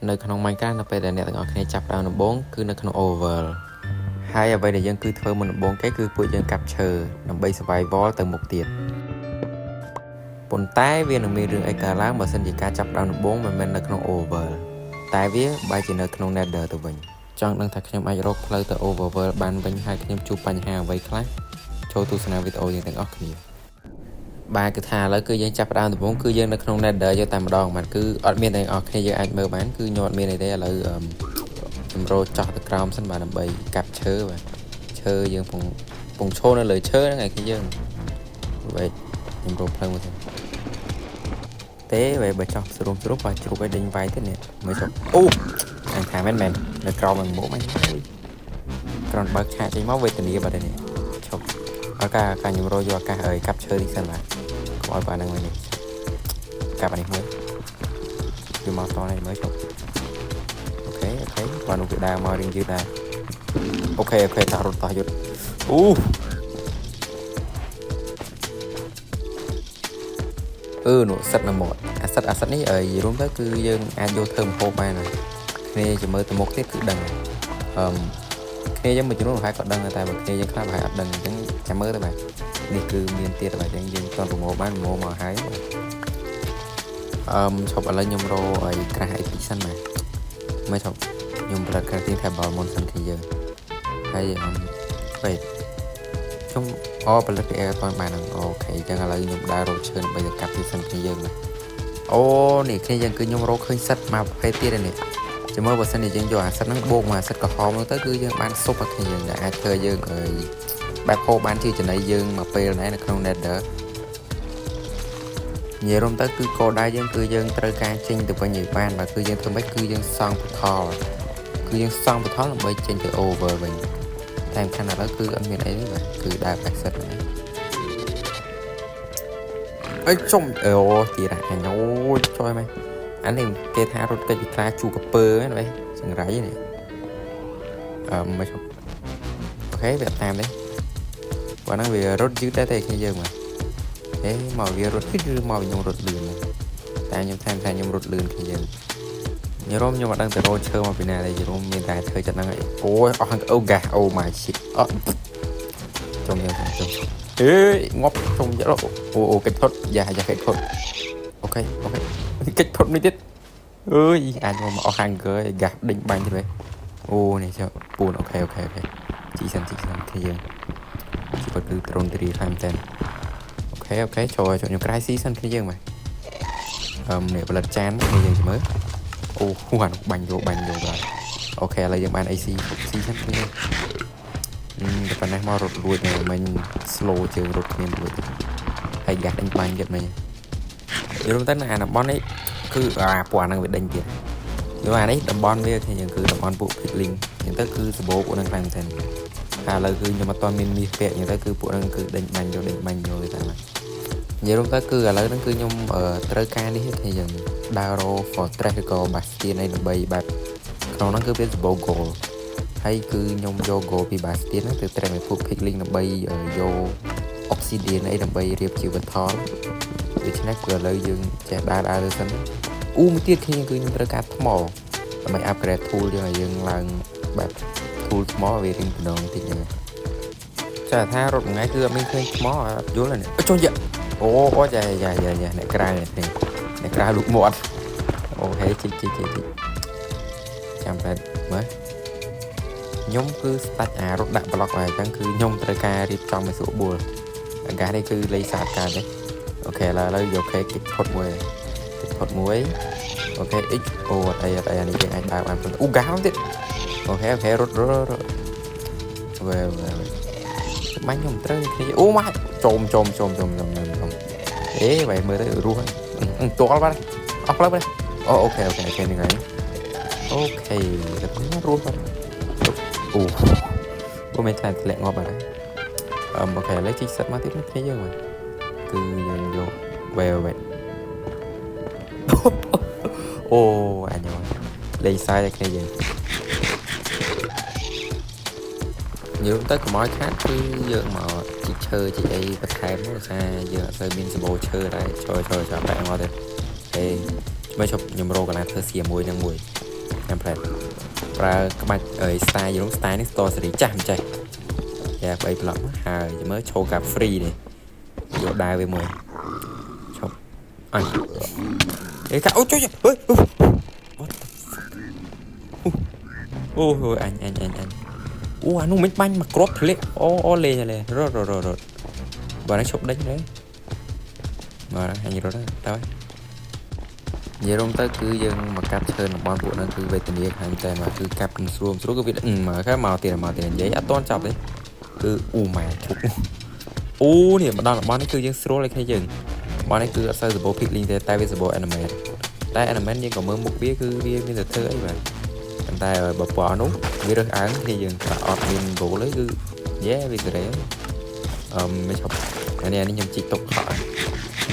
នៅក្នុង Minecraft នៅពេលដែលអ្នកទាំងអស់គ្នាចាប់ផ្ដើមដំបូងគឺនៅក្នុង Overworld ហើយអ្វីដែលយើងគឺធ្វើមុនដំបូងគេគឺពួកយើងកាប់ឈើដើម្បី survival ទៅមុខទៀតប៉ុន្តែវានឹងមានរឿងអីកើតឡើងបើសិនជាការចាប់ផ្ដើមដំបូងមិនមែននៅក្នុង Overworld តែវាបែរជានៅក្នុង Nether ទៅវិញចង់ដឹងថាខ្ញុំអាចរកផ្លូវទៅ Overworld បានវិញហើយខ្ញុំជួបបញ្ហាអ្វីខ្លះចូលទស្សនាវីដេអូយើងទាំងអស់គ្នាបាទគឺថាឥឡូវគឺយើងចាប់ផ្ដើមដំបូងគឺយើងនៅក្នុង Nether យកតែម្ដងបាទគឺអត់មានទាំងអស់គ្នាយើងអាចមើលបានគឺខ្ញុំអត់មានអីទេឥឡូវអឺខ្ញុំរកចោះទៅក្រោមសិនបាទដើម្បីកាប់ឈើបាទឈើយើងពងពងឈរនៅលើឈើហ្នឹងឯងគ្នាយើងវេខ្ញុំរកផ្លូវមួយសិនទេវេបើចោះស្រុំស្រុំបើជ្រុកឲ្យដេញវាយទៀតនេះមើលចុះអូអញថាមែនមែននៅក្រោមនឹងមុខហ្នឹងក្រោមបើកឆាកចេញមកវេទនាបាត់ហើយនេះឈប់អត់ការការខ្ញុំរកយកអាកាសអើយកាប់ឈើនេះសិនបាទកុំឲ្យបានហ្នឹងវិញនេះកាប់អានេះមួយវាមកតនេះមើលឈប់ OK OK បើនោះវាដើរមករៀងយឺតដែរ OK OK តោះរត់តោះយុទ្ធអូអឺនោះសិតនៅមាត់អាសិតអាសិតនេះអីរួមទៅគឺយើងអាចយកធ្វើម្ហូបបានហើយគ្នាជាមើលទៅមុខទៀតគឺដឹងហើយអឺមគ្នាយើងមួយចំនួនប្រហែលក៏ដឹងដែរតែបើគ្នាយើងខ្លះប្រហែលអត់ដឹងអញ្ចឹងចាំមើលទៅបាទនេះគឺមានទៀតបាទអញ្ចឹងយើងតន់ប្រមូលបានប្រមូលមកហើយបាទអឺមឈប់ឥឡូវខ្ញុំរកអីក្រាស់អីតិចសិនបាទមើលឈប់ខ្ញុំផលិត crafting table មុនសិនគ្នាយើងហើយអឺ wait ខ្ញុំអូផលិតពីអេអត់បានហ្នឹង OK អញ្ចឹងឥឡូវខ្ញុំដើររកឈើដើម្បីទៅកាប់ទីសិនគ្នាយើងបាទអូនេះគ្នាយើងគឺខ្ញុំរកឃើញសិតមកប្រភេទទៀតនេះចាំមើលបើសិនជាយើងយកអាសិតហ្នឹងបូកមកអាសិតក្រហមហ្នឹងទៅគឺយើងបានស៊ុបឲ្យគ្នាយើងដែលអាចធ្វើយើងអើយបែបហូបបានជាចំណីយើងមកពេលដែរនៅក្នុង Nether និយាយរួមទៅគឺគោលដៅយើងគឺយើងត្រូវការចេញទៅវិញឲ្យបានបាទគឺយើងធ្វើម៉េចគឺយើងសង់ portal គឺយើងសង់ portal ដើម្បីចេញទៅ over វិញតែសំខាន់ឥឡូវគឺអត់មានអីទេបាទគឺដើរបែកសិតហ្នឹងអើយជុំអូទៀតអញអូយចុយមែនអានេះគេថារត់កិច្ចវិខ្លាជួកពើហ្នឹងបែចង្រៃនេះអឺមិនជុំ OK វាអត់តាមទេព្រោះហ្នឹងវារត់យឺតដែរទេគ្នាយើងបាទអេមកវារត់យឺតឬមកខ្ញុំរត់លឿនតែខ្ញុំថែមថាខ្ញុំរត់លឿនគ្នាយើងញរំខ្ញុំអត់ដឹងទៅរកឈើមកពីណាទេយរំមានតែធ្វើចិត្តហ្នឹងអូយអស់អូ ghast អូ my shit អត់ចុំខ្ញុំចុំអេងាប់ចុំយ៉ាអូអូកិច្ចផុតយ៉ាយ៉ាកិច្ចផុត OK OK កិច្ចផុតមួយទៀតអើយអាចមកអស់ hunger ឯ ghast ដេញបាញ់ទៅវិញអូនេះចុះពូន OK OK OK ជីសិនជីសិនគ្នាយើងជីគាត់គឺត្រូនទីរីខ្លាំងមែនតើ OK OK ចូលចូលខ្ញុំក្រៃស៊ីសិនគ្នាយើងបាទអឺមនេះផលិតចានគ្នាយើងមើលអូហួអានោះបាញ់យកបាញ់យកបាទ OK ឥឡូវយើងបាន AC ស៊ីសិនគ្នាយើងអឺតែប៉ុណ្ណេះមករត់រួចមិញ slow ជើងរត់គ្មានរួចហើយ ghast ដេញបាញ់ទៀតមិញយល់ទៅណាអាតំបន់នេះគឺអាពណ៌ហ្នឹងវាដេញទៀតយល់អានេះតំបន់វាគ្នាយើងគឺតំបន់ពួក piglin អញ្ចឹងទៅគឺសបោពួកហ្នឹងខ្លាំងមែនទែនហើយឥឡូវគឺខ្ញុំអត់ទាន់មានមាសពាក់អញ្ចឹងទៅគឺពួកហ្នឹងគឺដេញបាញ់យកដេញបាញ់យកទៅតាមនិយាយរួមទៅគឺឥឡូវហ្នឹងគឺខ្ញុំត្រូវការនេះគឺយើងដើររក fortress ឬក៏ bastion អីដើម្បីបែបក្នុងហ្នឹងគឺវាសបោ gold ហើយគឺខ្ញុំយក gold ពី bastion ហ្នឹងទៅ trade ឲ្យពួក piglin ដើម្បីយក obsidian អីដើម្បីរៀបជា portal ដូច្នេះគឺឥឡូវយើងចេះដើរដើរទៅសិនអូមួយទៀតគ្នាគឺខ្ញុំត្រូវការថ្មដើម្បី upgrade tool យើងឲ្យយើងឡើងបែប tool ថ្មវារៀងតំណងតិចហ្នឹងចាថារត់មួយថ្ងៃគឺអត់មានឃើញថ្មអត់យល់ទេចុះយ៉ាអូអូយ៉ាយ៉ាយ៉ាយ៉ាអ្នកក្រៅនេះអ្នកក្រៅលូកមាត់ OK ជីកជីកជីកជីកចាំបែបមើលខ្ញុំគឺស្ដាច់អារត់ដាក់ប្លុកហើយអញ្ចឹងគឺខ្ញុំត្រូវការរៀបចំឲ្យស្រួលបួលអាកាសនេះគឺលេងសាតកើតទេ OK ឥឡូវឥឡូវយក OK គេផុតមួយគេផុតមួយ OK X អូអត់អីអត់អីអានេះយើងអាចដើរបានអូ ghast ទៀត OK OK រត់រត់រត់វ៉េវ៉េវ៉េបាញ់ខ្ញុំត្រូវគ្នាអូម៉ាចោមចោមចោមចោមចោមចោមចោមអេបែមើលទៅរស់ហើយទាល់បាត់អស់ផ្លូវបាត់អូ OK OK OK នេះហើយ OK តែរស់បាត់អូអូមិនថាធ្លាក់ងាប់បាត់ហើយអឺ OK ឥឡូវជីកសិតមកទៀតគ្នាយើងបាទគឺយើងយកវ៉េវ៉េអូអញលេងសាយតែគ្នាយើងនិយាយទៅកុំឲ្យខាតគឺយើងមកជីកឈើជីកអីបន្ថែមមកថាយើងអត់សូវមានសម្បូរឈើដែរចូលចូលចូលបែកមកទេហេមើលជប់ខ្ញុំរកកន្លែងធ្វើសៀមួយនឹងមួយ ចាំផ្លែប្រើក្បាច់អី style យល់ style នេះ store សេរីចាស់មិនចេះយ៉ា3ប្លុកហើយមើលឈោកា free នេះយកដាវវាមួយឈប់អញអេកាអូចុយហេ what the fuck? អូអូអញអញអញអញអូអានោះមិនបាញ់មកគ្រាប់ធ្លាក់អូអូលេងលេរត់រត់រត់រត់បើនេះឈប់ដេញទេបើអញរត់តើនិយាយរួមទៅគឺយើងមកកាប់ឈើតំបន់ពួកហ្នឹងគឺវេទនាខ្លាំងតែមកគឺកាប់មិនស្រួលស្រួលគឺវាមកខែមកទៀតមកទៀតនិយាយអត់តន់ចប់ទេគឺអូម៉ែឈប់អូនេះមកដល់តំបន់នេះគឺយើងស្រួលឲ្យគ្នាយើងតំបន់នេះគឺអត់សូវសម្បូរ piglin ទេតែវាសម្បូរ Enderman តែ Enderman យើងក៏មើលមុខវាគឺវាមានតែធ្វើអីបាទប៉ុន្តែបើពណ៌នោះវារើសអើងគ្នាយើងតែអត់មាន goal ទេគឺយេវាសេរីអឺមិនឈប់អានេះអានេះខ្ញុំជីកទុកខក់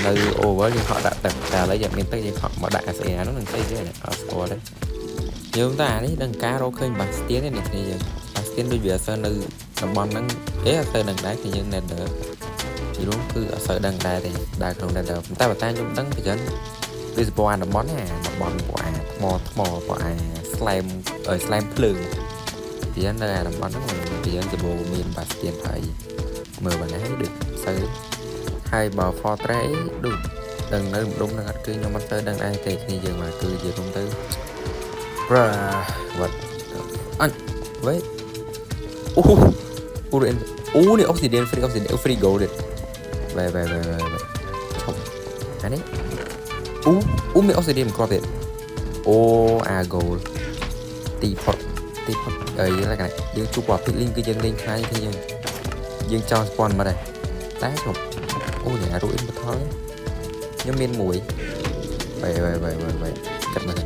នៅ over យើងខក់ដាក់ទឹកតែឥឡូវយើងមានទឹកយើងខក់មកដាក់ SA នោះនឹងស្អីទេអត់ស្គាល់ទេយើងតែអានេះដឹងការរកឃើញ Bastion ទេនេះគ្នាយើង Bastion ដូចវាអត់សូវនៅតំបន់ហ្នឹងអេអត់សូវដឹងដែរគ្នាយើង Nether ទីរួមគឺអត់សូវដឹងដែរទេដើរក្នុង Nether ប៉ុន្តែបើតាមខ្ញុំដឹងពីចឹងវាសពអាតំបន់ណាតំបន់ពួកអាថ្មថ្មពួកអា slime អឺ slime ភ្លើងពីចឹងនៅអាតំបន់ហ្នឹងពីចឹងសម្បូរមាន Bastion ហើយមើលបានហើយដូចសូវហើយបើ Fortress អីដូចដឹងនៅម្ដុំហ្នឹងអត់គឺខ្ញុំអត់សូវដឹងដែរទេគ្នាយើងមកគឺនិយាយរួមទៅ Bruh, what អញ wait អូអូអូនេះ obsidian, free obsidian, free gold ទៀតវ៉ែវ៉ែវ៉ែវ៉ែវ៉ែឈប់អានេះអូអូមាន obsidian មួយគ្រាប់ទៀតអូអា gold ទីផុតទីផុតអីលក្ខណៈយើងជួបអា piglin គឺយើងលេងខ្លាចគឺយើងយើងចង់ spawn មកដែរតែឈប់អូនេះអា ruin portal ខ្ញុំមានមួយវ៉ែវ៉ែវ៉ែវ៉ែវ៉ែគិតមើល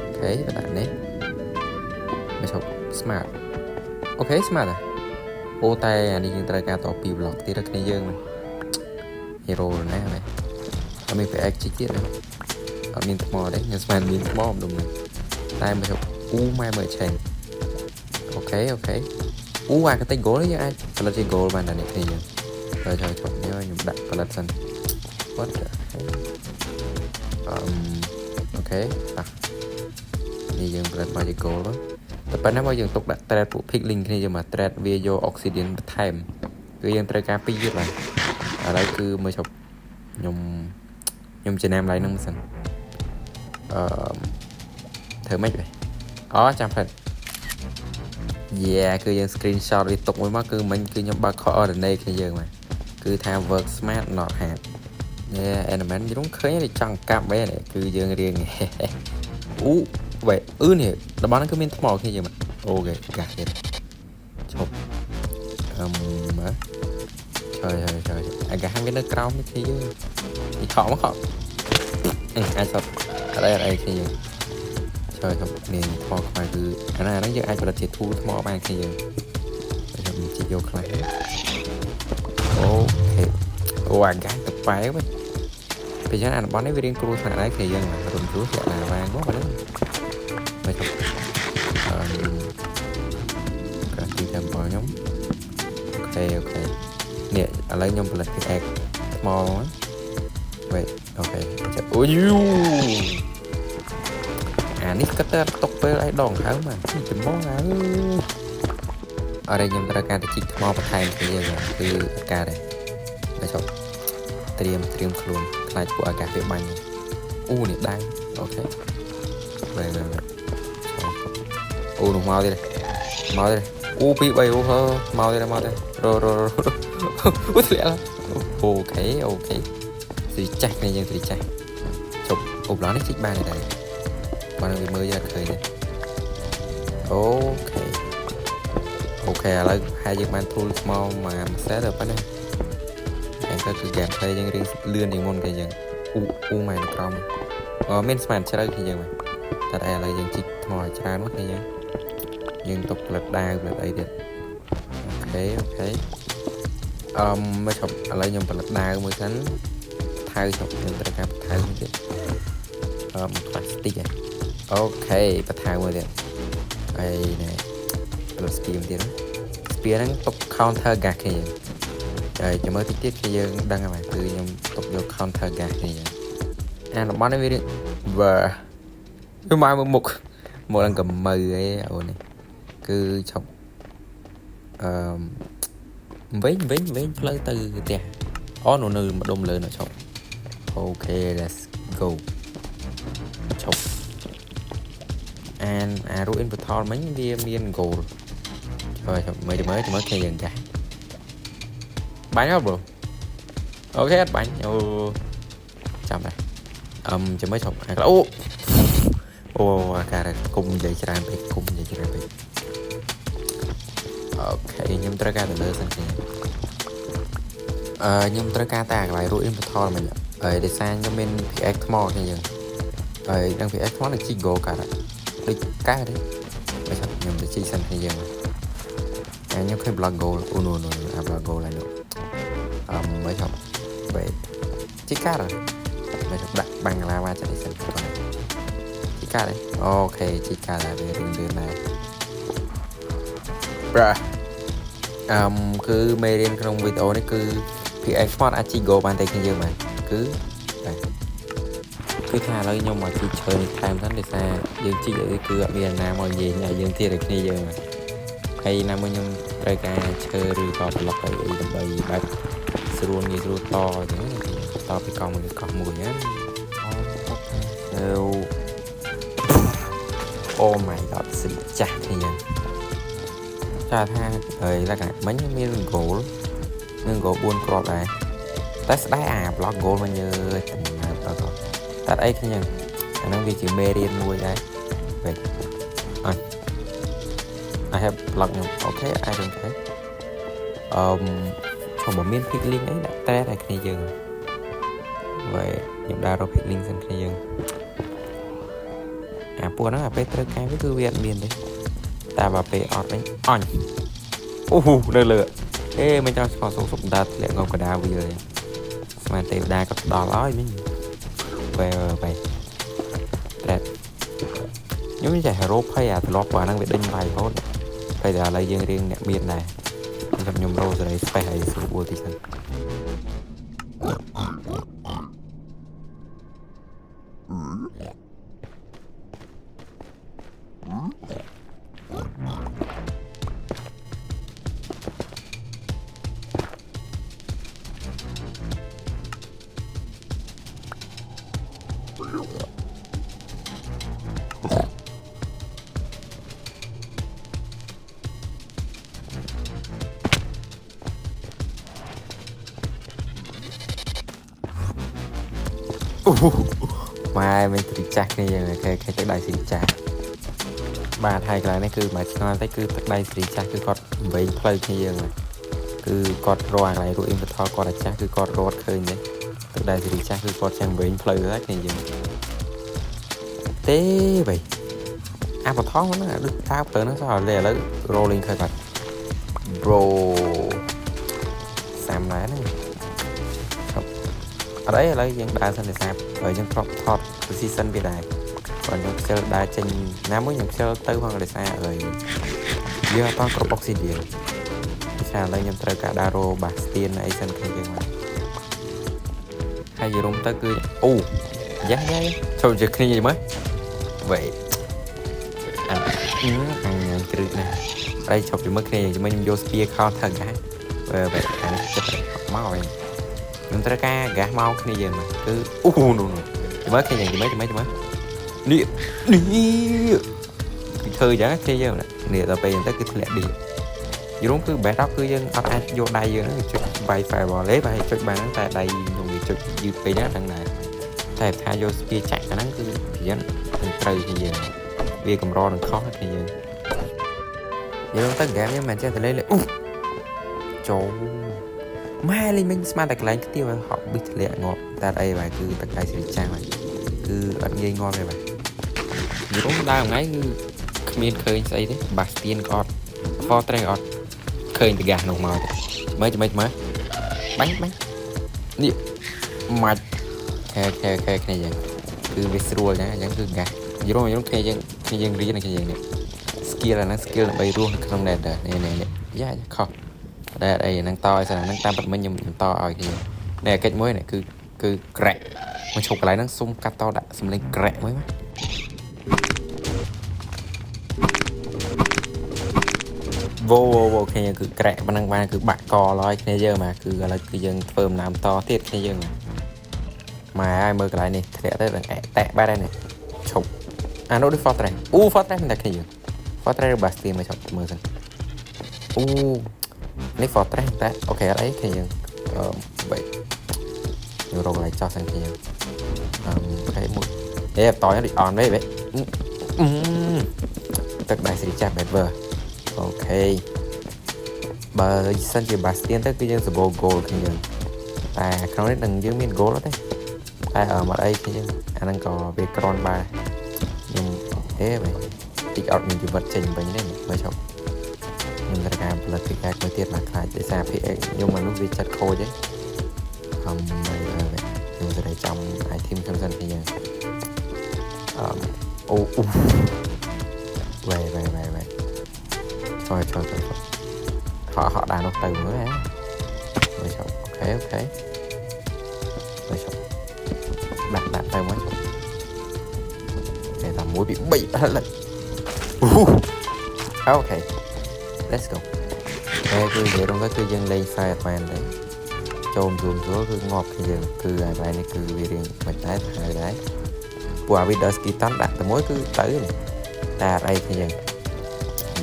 OK បណ្ដាក់នេះមកឈប់ smart OK smart ហ៎អូតែអានេះយើងត្រូវការត2 block ទៀតដល់គ្នាយើងមែន hero ណាស់មែនអត់មាន PX ជីទៀតទេអត់មានថ្មទេខ្ញុំស្មានមានថ្មម្ដុំនេះតែមកឈប់អូម៉ែមើលឆេង OK OK អូអាកតិច gold នេះយើងអាចផលិតជា gold បានដែរនេះគ្នាយើងហើយហើយឈប់នេះខ្ញុំដាក់ផលិតសិន what the hell? អឺ OK អានេះយើងផលិតមកជា gold តែប៉ុណ្ណាមកយើងទុកដាក់ trade ពួក piglin គ្នាយើងមក trade វាយក obsidian បន្ថែមគឺយើងត្រូវការពីរទៀតបាទឥឡូវគឺមើលឈប់ខ្ញុំខ្ញុំចំណាំឡើងហ្នឹងសិនអឺធ្វើម៉េចвэអូចាំផ្លែ Yeah គឺយើង screenshot វាទុកមួយមកគឺមិញគឺខ្ញុំបើក coordinate គ្នាយើងមកគឺថា work smart, not hard. Yeah, Enderman យើងឃើញចង់កាប់វិញគឺយើងរៀងអូវ៉េអឺនេះតំបន់ហ្នឹងគឺមានថ្មគ្នាយើងមក OK កាស់ទៀតឈប់អឹមមើលឆយហើយឆយអាកាហាងវានៅក្រោមនេះគ្នាយើងនេះខកមកខកអឺអាចសតអត់អីអត់អីគ្នាយើងឆយឈប់នេះថ្មខ្មៅគឺអាណាហ្នឹងយើងអាចផលិតជា tool ថ្មបានគ្នាយើងខ្ញុំជីកយកខ្លះOK អូអាកាទៅប៉ែវិញពេលចឹងអាតំបន់នេះវារៀងគ្រោះថ្នាក់ដែរគ្នាយើងរុំគ្រោះធ្លាក់ឡាវ៉ាងមកហ្នឹងមកឈប់អឺកាទីតាមបងខ្ញុំOK OK នេះឥឡូវខ្ញុំផលិត pickaxe ថ្មមក wait OK ចាអូយូអានេះគិតតែຕົកពេលឲ្យដងហើមបាទច្មងអើអរខ្ញុំត្រូវការទៅជីកថ្មបន្ថែមគ្នាគឺអាកាសដែរមកចុះត្រៀមត្រៀមខ្លួនខ្លាចពួកអាកាសវាបាញ់អូនេះដៃOK វ៉េវ៉េវ៉េអូនោះមកទៀតមកទៀតអូ2 3អូហឺមកទៀតមកទៀតរររអូធ្លាក់OK OK ស្រីចាស់គ្នាយើងស្រីចាស់ជប់អូប្លង់នេះជីកបានទេដែរបើនឹងវាមើលយកឃើញទេOK OK ឥឡូវហើយយើងបាន tool ថ្មមួយ set ទៅប៉ុណ្ណាតែទៅគឺ gameplay យើងរៀងលឿនជាងមុនគេយើងអូអូម៉ែនៅក្រោមអឺមានស្មានជ្រៅគ្នាយើងតែឥឡូវយើងជីកថ្មឲ្យច្រើនមកគ្នាយើងយើងទុកផលិតដាវផលិតអីទៀត OK OK អឺមកឈប់ឥឡូវខ្ញុំផលិតដាវមួយសិនថៅឈប់ខ្ញុំត្រូវការបន្ថៅមួយទៀតអឺផ្លាស្ទិក OK បន្ថៅមួយទៀតហើយនេះផលិត spear មួយទៀត spear ហ្នឹងទុក counter ghast គ្នាហើយចាំមើលតិចទៀតគឺយើងដឹងហើយគឺខ្ញុំទុកយក counter ghast គ្នាអាតំបន់នេះវាវើវាមកមុខ មកឡើងកំមើអីអូននេះគឺឈប់អឺវិញវិញវិញផ្លូវទៅផ្ទះអូនៅនៅម្ដុំលើនៅឈប់ OK, let's go. ឈប់អានអា ruin portal មិញវាមាន gold ហើយមើលមើលមើលគ្នាយើងចាស់បាញ់អត់ bro? OK អត់បាញ់អូចាំដែរអឹមចាំមើលឈប់អាអូអូអាការគុំនិយាយច្រើនពេកគុំនិយាយច្រើនពេក OK ខ្ញុំត្រូវការទៅលើសិនគ្នាអឺខ្ញុំត្រូវការតែកន្លែង ruin portal មិញហើយដោយសារខ្ញុំមាន pickaxe ថ្មគ្នាយើងហើយនឹង pickaxe ថ្មនឹងជីក gold កាត់ដូចកែទេបើឆាប់ខ្ញុំទៅជីកសិនគ្នាយើងអាខ្ញុំឃើញ block gold អូនោះនោះអា block gold ហើយនោះអឹមមើលឆាប់ wait ជីកកាត់មើលឆាប់ដាក់បាំងឡាវ៉ាចិត្តសិនជីកកាត់ទេ OK ជីកកាត់ហើយវារឿងលឿនដែរប្រាអឹមគឺមេរៀនក្នុងវីដេអូនេះគឺ pickaxe ថ្មអាចជីក gold បានតែគ្នាយើងបាទគឺបាទគឺថាឥឡូវខ្ញុំមកជីកឈើនេះថែមសិនដោយសារយើងជីកអីគឺអត់មានណាមកនិយាយញ៉ៃយើងទៀតឲ្យគ្នាយើងបាទហើយណាមួយខ្ញុំត្រូវការឈើឬក៏ប្លុកអីអីដើម្បីបែបស្រួលងាយស្រួលតអញ្ចឹងតពីកង់មួយទៅកោះមួយណាអូ Oh my God ស្រីចាស់គ្នាយើងចាថាហើយលក្ខណៈមិញមាន gold មាន gold 4គ្រាប់ដែរតែស្ដាយអា block gold មកយើចំណាយតតតែអីគ្នាអាហ្នឹងវាជាមេរៀនមួយដែរវិញអត់ I have block ខ្ញុំ OK, I don't care. អឺមឈប់បើមាន piglin អីដាក់តែតែគ្នាយើងវ៉េខ្ញុំដើររក piglin សិនគ្នាយើងអាពួកហ្នឹងអាពេលត្រូវការវាគឺវាអត់មានទេតែបើពេលអត់វិញអញអូហូនៅលើអេមិនចង់ស្គាល់សុកសុកដើរធ្លាក់ងំកដាវាទេស្មានទេវតាក៏ដល់ឲ្យមិញវ៉េវ៉េតែខ្ញុំចេះ hero ភ័យអាត្រឡប់អាហ្នឹងវាដេញវាយរហូតតែឥឡូវយើងរៀងអ្នកមានដែរខ្ញុំខ្ញុំរោសេរី space ឲ្យស្រួលតិចសិន អូម៉ែមិនស្រីចាស់គ្នាយើងគេគេទឹកដៃស្រីចាស់បាទហើយកន្លែងនេះគឺមកឆ្ងល់តិចគឺទឹកដៃស្រីចាស់គឺគាត់វែងផ្លូវគ្នាយើងគឺគាត់រកអាកន្លែង ruin portal គាត់អាចាស់គឺគាត់រត់ឃើញទេទឹកដៃស្រីចាស់គឺគាត់ចាំវែងផ្លូវហើយគ្នាយើងទេបីអាបថងហ្នឹងដូចតើផ្លូវហ្នឹងសោះឥឡូវ rolling ឃើញបាត់ bro សាមណែហ្នឹងអត់អីឥឡូវយើងដើរសិនទេសាបហើយយើងធ្លាប់ថត position វាដែរបើខ្ញុំខ្ជិលដើរចេញណាមួយខ្ញុំខ្ជិលទៅផងដោយសារអីយើងអត់តគ្រប់ obsidian ដោយសារឥឡូវខ្ញុំត្រូវការដើររ bastion អីសិនគ្នាយើងមកហើយយរុំទៅគឺអូយ៉ាយ៉ាចូលជាគ្នាមើល wait អញអញគ្រឹះណាស់ហើយជប់ជាមួយគ្នាជាមួយខ្ញុំយក spear counter ហ្គាសបើបែបអានេះចិត្តមកវិញខ្ញុំត្រូវការហ្គាសមកគ្នាយើងមកគឺអូនោះនោះមើលគ្នាយើងមើលមើលមើលនេះនេះគឺធ្វើអញ្ចឹងគ្នាយើងនេះដល់ពេលអញ្ចឹងទៅគឺធ្លាក់ឌីយល់គឺ best គឺយើងអត់អាចយកដៃយើងហ្នឹងចុចបាយ fireball ទេបើចុចបានហ្នឹងតែដៃខ្ញុំវាចុចយឺតពេកណាហ្នឹងដែរតែថាយក spear ចាក់អាហ្នឹងគឺប្រយ័ត្ននឹងត្រូវគ្នាយើងវាកម្រនឹងខុសគ្នាយើងយើងទៅហ្គេមយើងមិនចេះតែលេងអូចូលម៉ែលេងមិញស្មានតែកន្លែងខ្ទាវហក់ប៊ីធ្លាក់ងាប់តែអីបាទគឺទឹកដៃស្រីចាស់បាទគឺអត់ងាយងាប់ទេបាទយល់ដើមថ្ងៃគឺគ្មានឃើញស្អីទេ bastion ក៏អត់ fortress ក៏អត់ឃើញតែហ្គាសនោះមកទេមើលមើលមើលបាញ់បាញ់នេះម៉ាច់ខែខែខែគ្នាយើងគឺវាស្រួលណាអញ្ចឹងគឺហ្គាសយល់យល់គ្នាយើងគ្នាយើងរៀនគ្នាយើងនេះ skill អាហ្នឹង skill ដើម្បីរស់នៅក្នុង Nether នេះនេះនេះយ៉ាខុសតែអីហ្នឹងតឲ្យសិនហ្នឹងតាមពិតមិញខ្ញុំខ្ញុំតឲ្យគ្នានេះកិច្ចមួយនេះគឺគឺក្រែកមកឈប់កន្លែងហ្នឹងសុំកាត់តដាក់សំឡេងក្រែកមួយមក វ៉ូវ៉ូវ៉ូគ្នាគឺក្រែកប៉ុណ្ណឹងបានគឺបាក់កឡើយគ្នាយើងបាទគឺឥឡូវគឺយើងធ្វើដំណាំតទៀតគ្នាយើងបាទម៉ែហើយមើលកន្លែងនេះធ្លាក់ទៅដល់អែតាក់បាត់ហើយនេះឈប់អានោះដូច Fortress អូ Fortress មិនតែគ្នាយើង Fortress ឬ Bastion មកឈប់មើលសិនអូនេះ Fortress តែ okay អត់អីគ្នាយើងអឺបីខ្ញុំរកកន្លែងចោះសិនគ្នាយើងអឺ okay មួយអេតយដូចអនវិញអឺទឹកដៃស្រីចាស់ Bedwars okay បើសិនជា Bastion ទៅគឺយើងសបោ gold គ្នាយើងតែក្នុងនេះនឹងយើងមាន gold ទេតែអឺមកអីគ្នាយើងអាហ្នឹងក៏វាក្រនបាទខ្ញុំអេបែតិចអត់មានជីវិតចេញវិញទេមើលឈប់ខ្ញុំត្រូវការផលិត pickaxe មួយទៀតមកខ្លាចដោយសារ pickaxe ខ្ញុំអានោះវាចិត្តខូចទេអឹមខ្ញុំត្រូវចាំ item ខ្ញុំសិនគ្នាយើងអឹមអូអូវ៉េវ៉េវ៉េវ៉េចុយចុយចុយហក់ហក់ដានោះទៅមើលហ៎មើលឈប់ okay okay មើលឈប់ដាក់ដាក់ទៅមកឈប់គេថា1 2 3លើ okay let's go តែគឺនិយាយរំទៅគឺយើងលេងខ្សែអត់បានទេចូលជួមជួលគឺងាប់គ្នាយើងគឺអាកន្លែងនេះគឺវារៀងមិនដែរហើយដែរពួកអា Wither Skeleton ដាក់តែមួយគឺទៅនេះតែអត់អីគ្នាយើង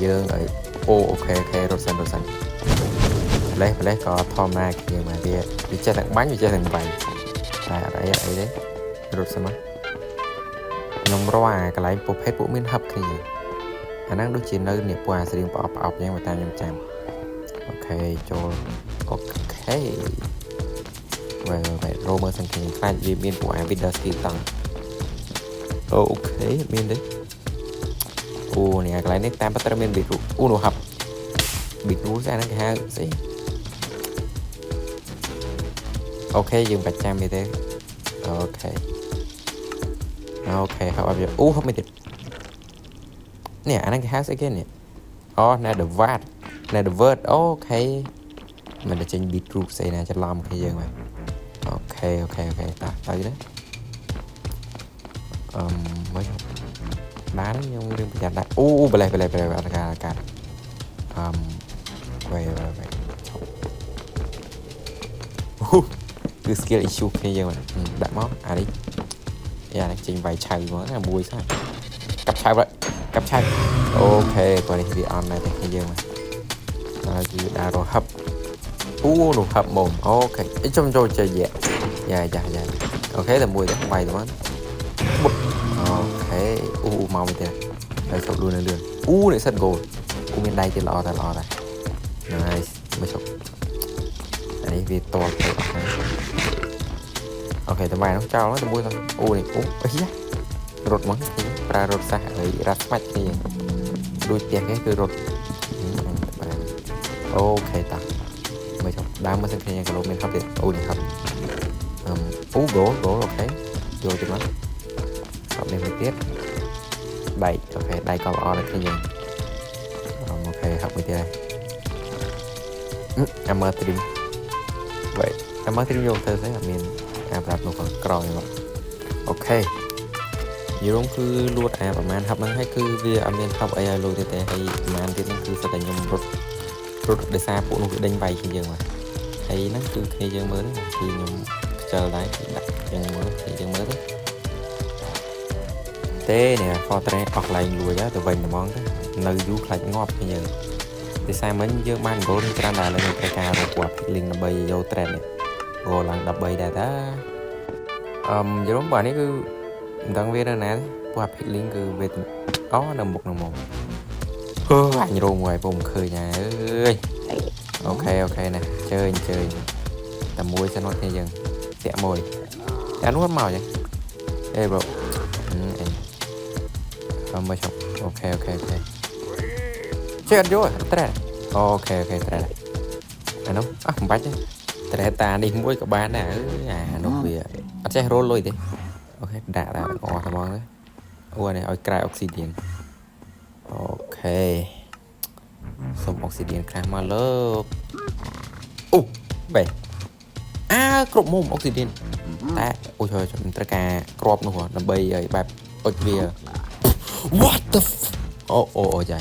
យើងឲ្យអូ okay okay រត់សិនរត់សិនប្លេះប្លេះក៏ធម្មតាគ្នាមកវាវាចេះទាំងបាញ់វាចេះទាំងបាញ់តែអត់អីអត់អីទេរត់សិនមកខ្ញុំរកអាកន្លែងប្រភេទពួកមានហឹបគ្នាយើងអាហ្នឹងដូចជានៅនេះពួកអាស្រៀងប្រអប់ប្រអប់យ៉ាងបើតាមខ្ញុំចាំ okay ចូល okay វ៉េវ៉េរោមើលសិនគ្នាខ្លាចវាមានពួកអា Wither Skeleton okay មានទេអូនេះអាកន្លែងនេះតាមពិតត្រូវមាន beetroot អូនោះហឹប beetroot ស្អាហ្នឹងគេហៅស្អី okay យើងបាច់ចាំទេ okay okay ហឹបអត់វាអូហឹបមិនទៀតនេះអាហ្នឹងគេហៅស្អីគេនេះអូ Nether Wart Nether Wart okay មិនតែចេញ beetroot ស្អីណាច្រឡំគ្នាយើងបាទ okay okay okay តាទៅទៅអឹមមិនបានខ្ញុំរឿងប្រយ័ត្នដែរអូបលេះបលេះបលេះអត់ការកាត់អឹមវ៉េវ៉េវ៉េឈប់អូគឺ skill issue គ្នាយើងបាទដាក់មកអានេះយ៉ានេះចេញវាយឆៅមកណាមួយស្អាតកាប់ឆៅបាទកាប់ឆៅ okay គាត់នេះវាអន់ដែរទេគ្នាយើងបាទហើយគឺដើររហឹបអូនោះហឹបមុំ okay អីចំចូលចេះយ៉ាយ៉ាយ៉ាយ៉ា okay តែមួយទេវាយទៅមកបុត okay អូមកវិញទេហើយឈប់លឿនលឿនអូនេះសិត gold អូមានដៃទៀតល្អតែល្អដែរ nice មកឈប់អានេះវាតទៅអស់ហើយ okay តែបាយនោះចោលតែមួយទៅអូនេះអូអីយ៉ារត់មកប្រើរត់សះហើយរ៉ាត់ស្មាច់គ្នាដូចផ្ទះគេគឺរត់ okay តាមើលចុះដើមមើលសិនគ្នាគីឡូមានហប់ទៀតអូនេះហប់អឹមអូ gold gold okay យកទៅមកហប់នេះមួយទៀតដែក okay ដែកក៏ល្អដែរគ្នាយើងអឹម okay ហប់មួយទៀតហើយអាមើទ្រីម wait អាមើទ្រីមយកទៅស្អីអត់មានអាប្រាប់នោះក៏ក្រយមក okay យល់គឺលួតអាប្រហែលហប់ហ្នឹងហើយគឺវាអត់មានហប់អីឲ្យលួចទេទេហើយប្រហែលទៀតហ្នឹងគឺសិតតែខ្ញុំរត់រត់ដោយសារពួកនោះវាដេញវាយគ្នាយើងបាទហើយហ្នឹងគឺគ្នាយើងមើលគឺខ្ញុំខ្ជិលដែរគឺដាក់យ៉ាងមើលគ្នាយើងមើលទៅទេនេះ Fortress អស់កន្លែងលួចទៅវិញហ្មងទៅនៅយូរខ្លាចងាប់គ្នាយើងដោយសារមិញយើងបាន gold នេះច្រើនដែរឥឡូវខ្ញុំត្រូវការរកពួក piglin ដើម្បីយក trade នេះ gold ឡើង13ដែរតាអឹមយល់បាទនេះគឺមិនដឹងវានៅណាទេពួក piglin គឺវាអូនៅមុខនៅមុខអឺអញរោមហើយពុំឃើញហើយអើយ okay okay ណាជើញជើញតែមួយសិនមកគ្នាយើងតាក់មួយតែនោះមកចឹងអេ bro អញអមមកចុះ okay okay okay ចេះអត់យកត្រែ okay okay ត្រែអានោះអះមិនបាច់ទេត្រែតានេះមួយក៏បានដែរអើយអានោះវាអត់ចេះរលលុយទេ okay ដាក់ដាក់អស់តែហ្មងទៅអូអានេះឲ្យក្រែ obsidian okay សុំ obsidian ខ្លះមកលើកអូបែអើគ្រប់មុំ obsidian តែអូយខ្ញុំត្រូវការក្របនោះដើម្បីឲ្យបែបអុចវា What the អូអូអូចា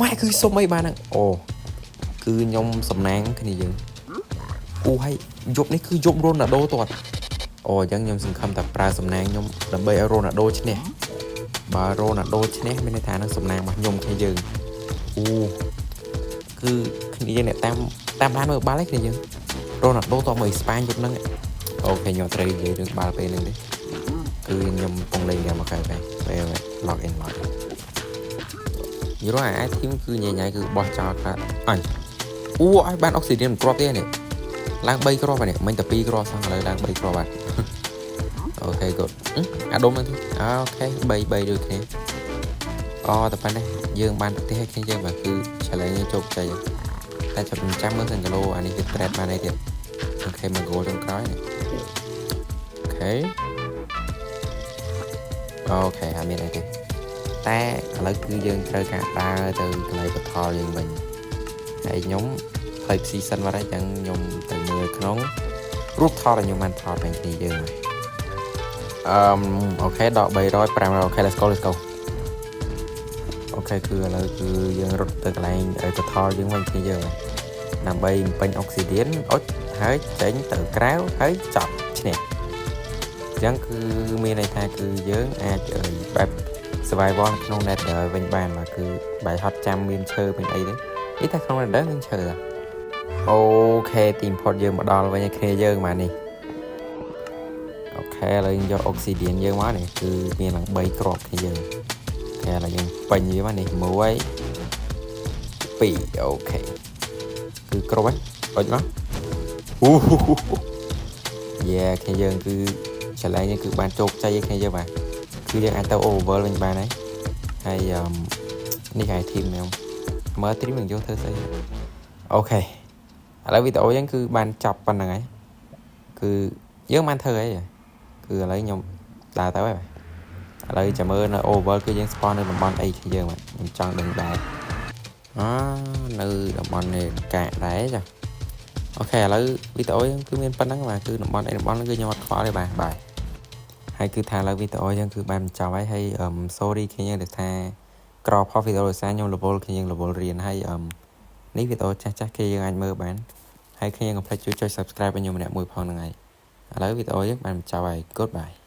ម៉ែគឺសុំអីបានហ្នឹងអូគឺខ្ញុំសំណាងគ្នាយើងអូហើយយប់នេះគឺយប់រ៉ូណាល់ដូតតអូអញ្ចឹងខ្ញុំសង្ឃឹមតែប្រើសំណាងខ្ញុំដើម្បីឲ្យរ៉ូណាល់ដូឈ្នះបើរ៉ូណាល់ដូឈ្នះមានន័យថានឹងសំណាងរបស់ខ្ញុំគ្នាយើងអូគឺគ្នាយើងអ្នកតាមតាមដានមើលបាល់ឯងគ្នាយើងរ៉ូណាល់ដូតមកអេស្ប៉ាញយប់ហ្នឹង okay ខ្ញុំត្រូវនិយាយរឿងបាល់ពេលហ្នឹងទេគឺខ្ញុំកំពុងលេងហ្គេមមកហើយពេលពេល log in log in យល់អា team គឺញ៉ៃញ៉ៃគឺបោះចោលខ្លះអញអូឲ្យបាន obsidian គ្រាប់ទៀតនេះឡើង3គ្រាប់នេះមិញតែ2គ្រាប់សោះឥឡូវឡើង3គ្រាប់បាត់ okay គាត់អាដុំហ្នឹង okay 3 3ដូចគ្នាអូតែប៉ុណ្ណេះយើងបានប្រទេសឲ្យគ្នាយើងបាទគឺ challenge ជោគជ័យតែចាំចាំមើលសិនគីឡូអានេះគឺ trade បានអីទៀត okay មក goal ចុងក្រោយនេះ okay okay អត់មានអីទេតែឥឡូវគឺយើងត្រូវការដើរទៅកន្លែងបថលយើងវិញហើយខ្ញុំផ្លេច season បាត់ហើយអញ្ចឹងខ្ញុំទៅមើលក្នុងរូបថតដែលខ្ញុំបានថតវិញគ្នាយើងហើយអឺម okay ដល់300 500 okay, let's go, let's go. Okay គឺឥឡូវគឺយើងរត់ទៅកន្លែងបថលយើងវិញគ្នាយើងហើយដើម្បីបំពេញ obsidian អុចហើយចេញទៅក្រៅហើយចប់ឈ្នះអញ្ចឹងគឺមានន័យថាគឺយើងអាចបែប survival នៅក្នុង Nether វិញបានបាទគឺបែរហត់ចាំមានឈើមានអីទេនេះតែក្នុង Nether មានឈើតា okay ទីបំផុតយើងមកដល់វិញឲ្យគ្នាយើងបាទនេះ okay ឥឡូវយើងយក obsidian យើងមកនេះគឺមានឡើង3គ្រាប់គ្នាយើង okay ឥឡូវយើងពេញវាមកនេះ1 2 okay គឺគ្រប់ហើយអុចមកអូយ៉ាគ្នាយើងគឺ challenge នេះគឺបានជោគជ័យឯគ្នាយើងបាទគឺយើងអាចទៅ overworld វិញបានហើយហើយអឺនេះគេ team ខ្ញុំមើល team នឹងយកធ្វើស្អី okay ឥឡូវវីដេអូយើងគឺបានចប់ប៉ុណ្្នឹងហើយគឺយើងបានធ្វើអីគឺឥឡូវខ្ញុំដើរទៅហើយឥឡូវចាំមើលនៅ overworld គឺយើង spawn នៅតំបន់អីគឺយើងបាទខ្ញុំចង់ដឹងដែរអនៅតំបន់នេះកាកដែរចា okay ឥឡូវវីដេអូយើងគឺមានប៉ុណ្្នឹងបាទគឺតំបន់អីតំបន់គឺខ្ញុំអត់ខ្វល់ទេបាទបាទហើយគឺថាឥឡូវវីដេអូយើងគឺបានបញ្ចប់ហើយហើយ sorry គ្នាយើងដែលថាក្រផុសវីដេអូដោយសារខ្ញុំរវល់គ្នាយើងរវល់រៀនហើយអឺនេះវីដេអូចាស់ចាស់គេយើងអាចមើលបានហើយគ្នាកុំភ្លេចជួយចុច subscribe ឲ្យខ្ញុំម្នាក់មួយផងហ្នឹងហើយឥឡូវវីដេអូយើងបានបញ្ចប់ហើយ goodbye.